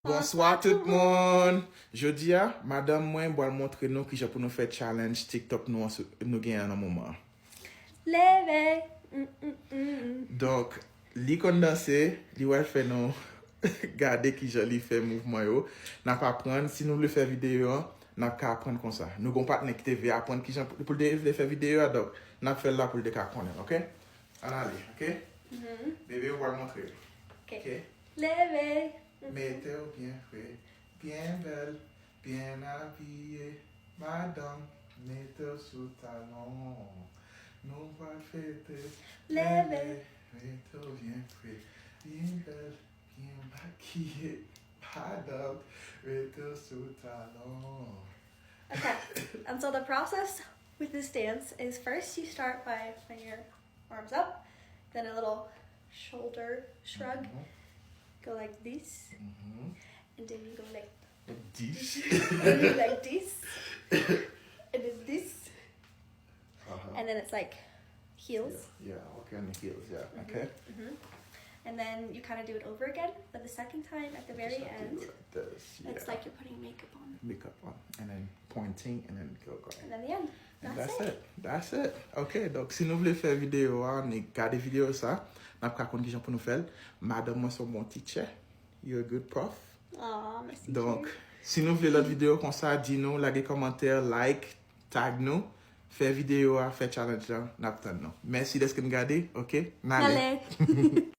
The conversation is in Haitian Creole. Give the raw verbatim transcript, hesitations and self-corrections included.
Bonswa tout moun! Jodi a, madanm mwen pral montre nou kijan pou nou fè challenge TikTok nou an sou, nou genyen nan moman an. Leve. Mm, mm, mm. Donk, li konn danse, li pral fè nou gade kijan li fè mouvman yo. N ap aprann, si nou vle fè videyo an, n ap ka aprann konsa. Nou gon patnè ki te vle aprann kijan pou, pou l te vle fè videyo a, donk n ap fè l la pou l te ka konnen, oke? Ann ale, oke? Bebe, ou pral montre yo. Oke. Leve. Mete w byen fre, byen bèl, byen abiye. Madanm, mete w sou talon. Nou pral fete. Leve. Mete w byen fre, byen bèl, byen makiye. Madanm, mete w sou talon. Okay. And so the process with this dance is first you start by putting your arms up, then a little shoulder shrug. Go like this, and then you go like Dis. and then like this, and then this, Uh-huh. And then it's like heels. Yeah, yeah, okay, and the heels, yeah, okay. And then you kind of do it over again, but the second time at the very Just have to end, do it like this, yeah. It's like you're putting makeup on. Makeup on, and then pointing, and then go going. And then the end. And That's that's it. it. That's it. Ok, donk si nou vle fè videyo a, nou gade videyo sa, n ap ka konn kijan pou nou fè l. Madanm mwen se yon bon teacher. You're a good prof. Aw, merci. Donk, si nou vle lòt videyo konsa, di nou, lage kòmantè, like, tag nou, fè videyo a, fè challenge la, n ap tann nou. Mèsi dèske n gade, ok? N ale. Nale.